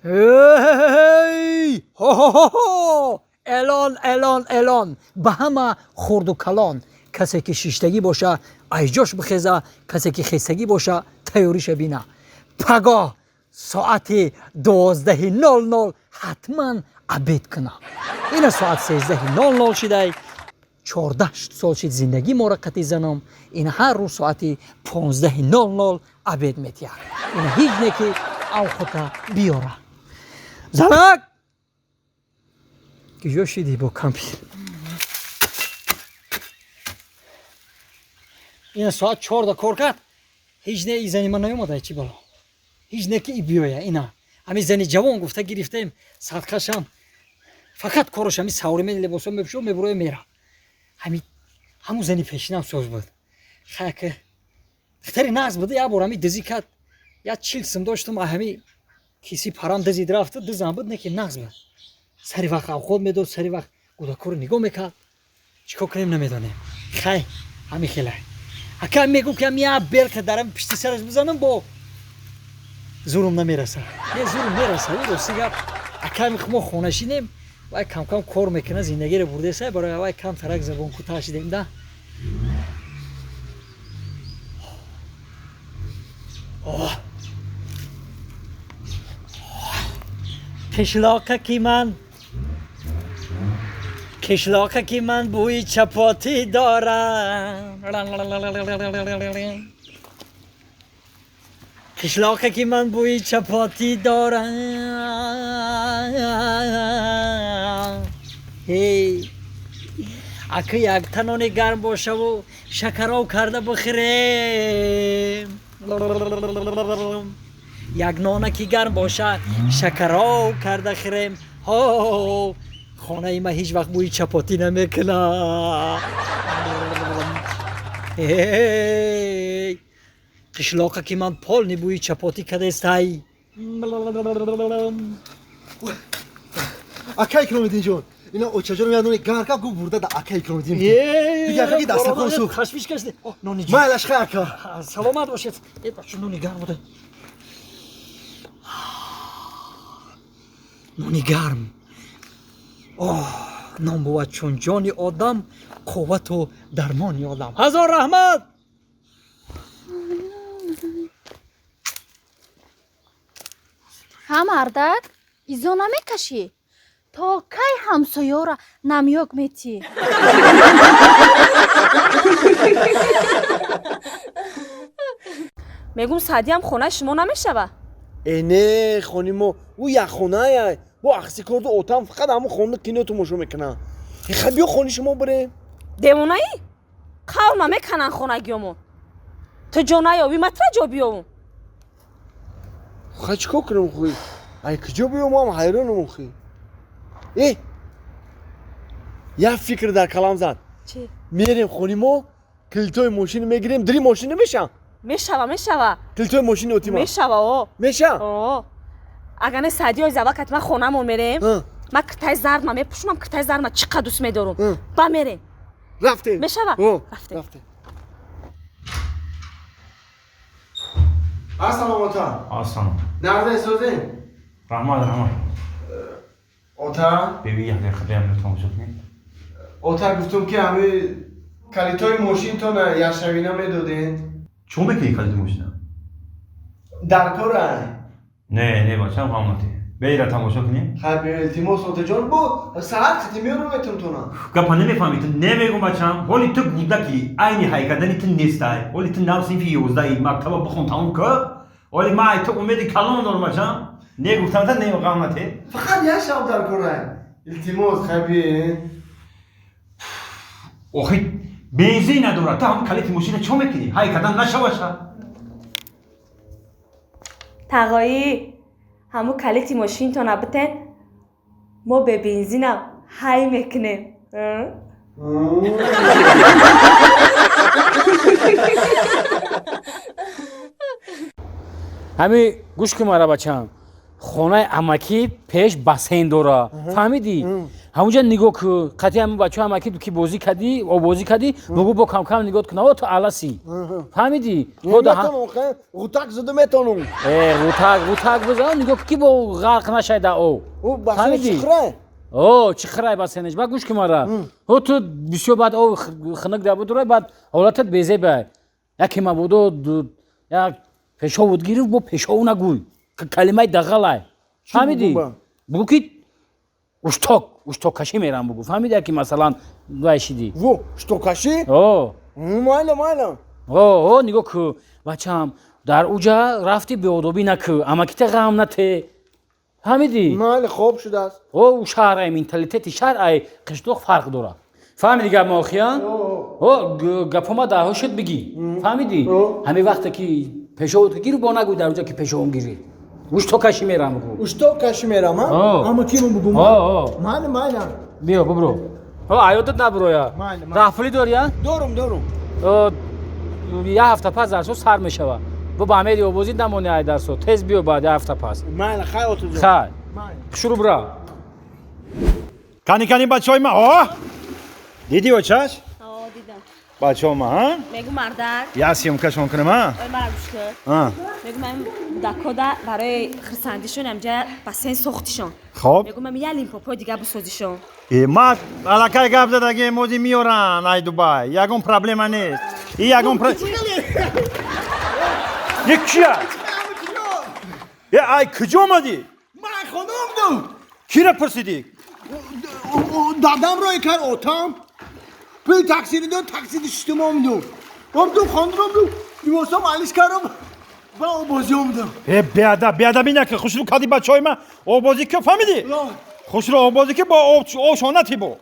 Эй! Ҳо-ҳо-ҳо! Эълон, эълон, эълон! Ба ҳама хурду калон. Касе ки шиштагӣ боша, айҷош бихеза, касе ки хестагӣ боша, тайёриша бина. Пагоҳ соати 12:00 ҳатман обед куна. Ина соат 13:00 шидай. 14 сол шид зиндагӣ моро қатъи занам. Ина ҳар рӯз соати 15:00 обед метиҳад. Ина ҳеҷ не ки авхота биёра. Занак! Киҷо шидӣ бо кампир? Ина соат 4-да кор кард. Ҳеҷ не и зани ман наёмада, чӣ бало. Ҳеҷ не ки и биёя ина. Ҳамин зани ҷавон гуфта гирифтаем, садқашам. Фақат кораш ҳамин современный либосо мепӯшо, мебуроя мера. Ҳамин ҳамун зани пешинам соз буд. Хаяка духтари нағз буд, як бор ҳамин дизӣ кард. Як 40 сум доштам, ҳамин киси парам дизид рафт, дизам буд, не ки нағз буд. Сари вақт авхот медод, сари вақт кӯдакҳоро нигоҳ мекард. Чӣ кор кунем намедонем. Хай, ҳамин хела. Ака мегӯм ки ҳам як белка дар ҳамин пишти сараш бизанам, бо зурум намераса. Не, зурум мераса, рости гап. Ака мо хонашинем, вай кам-кам кор мекунад, зиндагиро бурдеса, барои вай кам тарак забон кӯтаҳ шидем да. Қишлоқа ки ман бӯи чапотӣ дорам. Қишлоқа ки ман бӯи чапотӣ дорам. Ҳей, ака як танони гарм бошаву шакароб карда бихӯрем. Як нона ки гарм боша, шакароб карда хӯрем. Ҳо, хонаи ман ҳеҷ вақт бӯи чапотӣ намекунад. Эй, қишлоқа ки ман полный бӯи чапотӣ кадестай. Ака Икромиддинҷон, ина очаҷонам як нони гарм кард, гуфт бурда да ака Икромиддин. Дига ака ки дастархон сӯхт. Ташвиш кашид. Нони ҷон. Майлаш, хай ака. Саломат бошед. Э, бача, нони гарм буда. Нони гарм. Оҳ, нон бувад чун ҷони одам, қуввату дармони одам. Ҳазор раҳмат. Ҳа, мардак, изо намекашӣ? То кай ҳамсоёра намёк метӣ? Мегум, Саъдиям хонаи шумо намешава? Э, не, хони мо ӯ якхонае. Бо ахси корду отам фақат ҳамун хона кино томошо мекунад. Хай, биё хони шумо бирем. Девонаӣ? Қавма мекананд хонагиёмон. Ту ҷо наёбӣ, ма тра ҷо биёвум. Хай, чӣ кор кунем хӯй? Ай куҷо биём, ам ҳайронам охи. Э, як фикр дар калам зад. Чӣ? Мерем хони мо, килитои мошин мегирем, дри мошин намешам? Мешава, мешава. Килитои мошини отима. Мешава, о. Меша? О. Агар не, Саъдиёи завакат ман хонамон мерем. Ман киртаи зардма мепӯшумам, киртаи зардма чӣ қад дӯст медорум. Ба мерем. Рафтем. Мешава? О, Рафтем. Рафтем. Ассалом, ота. Ассалом. Нағзай, созем? Раҳмат, раҳмат. Ота? Биби, як дақиқа биям, тамошо кунем. Ота, гуфтум ки ҳами калитои мошинтона якшавина медоден. Чӣ мекунӣ калити мошина? Дар корай. Не, не, бачам, ғам бейра тамошо кунем. Хай, биё, илтимос, отаҷон, бо саҳар қити меёрам метумтона. Гапа намефаҳмӣ ту, намегум, бачам. Ҳоли ту кӯдаки, айни ҳайкардани ту нестай. Ҳоли ту нав синфи 11-и, мактаба бихон, тамом кӯ. Ҳоли ман ай ту умеди калон дорам, бачам. Не гуфтам та, не, ғам нате. Фақат як шаб дар корай, илтимос, хай биен. Охи, бензин надорад, ту ҳам калити мошина чӣ мекунӣ? Ҳай кардан нашаваша. Тағоӣ, ҳамун калити мошинтона битен, мо бе бензинам ҳай мекунем. А? Ҳами гӯш кун мара, бачам, хонаи амакӣ пеш бассейн дора, фаҳмидӣ? Ҳамунҷа нигоҳ ку, қатъи ҳамун бачаҳо ҳама ки бозӣ кардӣ, обозӣ кардӣ, бугӯ бо кам-кам нигоҳ кун. О, ту аласӣ. Фаҳмидӣ? Ғутак зуда метонам. Ғутак, ғутак бизан, нигоҳ ки бо ғарқ нашай дар об. Фаҳмидӣ? О, чӣ хирай басенеш. Баъд гӯш ки мара. Ҳо ту бисёр баъд об хунук дар будурай, баъд ҳолатат безебай. Яке мабодо як пешовут гирифт, бо пешову нагӯй. Калимаи дағалай. Фаҳмидӣ? Бугӯ ки ушток, уштоккашӣ мерам бугӯ. Фаҳмидӣ ки масалан вай шидӣ? Во, уштоккашӣ? О. Майла, майла. О, нигоҳ ку, бачаам, дар уҷа рафти беодобӣ накӯ, амакита ғам нате. Фаҳмидӣ? Майла, хоб шудааст. О, у шаҳр ай менталитети шаҳр ай қишлоқ фарқ дорад. Фаҳмидӣ гап моохия? О, гапома дар ҳошет бигӣ. Фаҳмидӣ? Ҳамин вақте ки пешовут гирифт, бо нагӯй дар уҷа ки пешовум гирифт. Уштоккашӣ мерам бугӯ. Уштоккашӣ мерам, ҳа? Ама киму бугӯ? Майла, майла. Биё, бубро. О, аёдат набуроя. Раҳпулӣ дорӣ, а? Дорум, дорум. Як ҳафта пас дарсо сар мешавад. Бо ба амеди обозӣ намони ай дарсо. Тез биё баъд як ҳафта пас. Майла, хай отуҷо. Хай. Шурӯъ бира. Кани, кани бачаҳои ма, о? Дидӣ очаш? О, дидам. Бачаҳо ма, ҳа? Мегӯ мардак. Як съёмкашон кунам, ҳа? Ой, мара гӯш кун. Мегӯ ман кӯдакода барои хурсандишон ҳамҷа бассейн сохтишон. Хоб. Мегӯ ман як лимпопои дига бисозишон. Ма аллакай гап задаги мози миёран ай Дубай. Ягон проблема нест. И ягон Е кия? Е ай куҷо омадӣ? Ман хона омадам. Кира пурсидӣ? Дадам рой кард, отам. Пули таксири дод, таксиди шиштум омадам. Омадам, хонда омадам, либосам алиш кардам ва обозӣ омадам. Е беадаб, беадабӣ накун. Хушрӯ кардӣ бачаҳои ман. Обозӣ ки фаҳмидӣ? Хушрӯ обозӣ ки бо обшон натибо.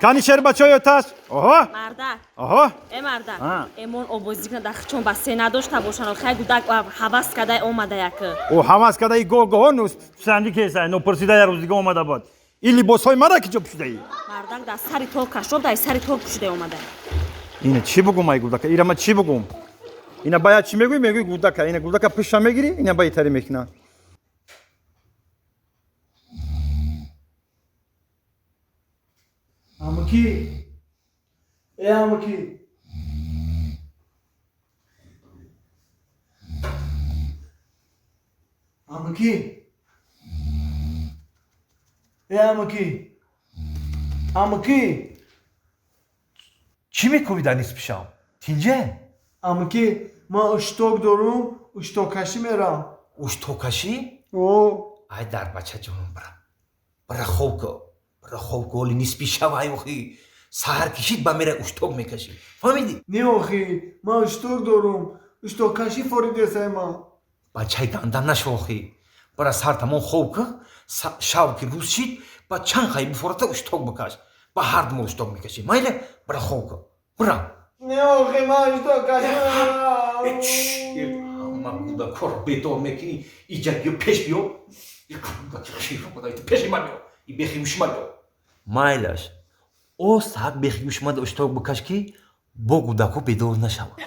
Кани шер бачаҳои оташ? Оҳо. Мардак. Оҳо. Э мардак. Эмон обозӣ кунад, дар чон бассейн надошта бошанд. Хай гудак ҳавас кадай омада як. О, ҳавас кадай гоҳ-гоҳ ну санди кесай, ну пурсида як рӯз дига омада буд. Ин либосҳои мара ки ҷо пӯшидаӣ? Мардак дар сари тор кашоб, дар сари тор пӯшида омада. Ина чӣ бугум ай гудака? Ира ма чӣ бугум? Ина баяд чӣ мегӯӣ? Мегӯӣ гудака. Ина гудака пиша мегирӣ, ина ба итари мекунад. Амаки, э амаки. Амаки. Э амаки. Амаки. Чӣ мекунӣ дар нисфи шаб? Тинҷе? Амаки, ман ушток дорум, уштоккашӣ мерам. Уштоккашӣ? О. Ай дар бача ҷонам бира. Бира хоб кун. Бира хоб кун, ҳоли нисфи шаб ай охи. Саҳар кишид ба мера ушток мекашӣ. Фаҳмидӣ? Не охи, ман ушток дорум. Уштоккашӣ форидесай ман. Бачаи ганда нашо охи. Бира сар тамом хоб кун, шаб ки рӯз шид, ба чанд хай бифората ушток бикаш. Ба ҳар ду мо ушток мекашӣ. Майла, бира хоб кун. Бира. Не охи, ман уштоккашӣ мерам. Ман кӯдакҳоро бедор мекунӣ, иҷа биё, пеш биё. Пеши ман биё. И бехиюши ман биё. Майлаш, о саат бехиюши ман ушток бикаш ки бо кӯдакҳо бедор нашаванд.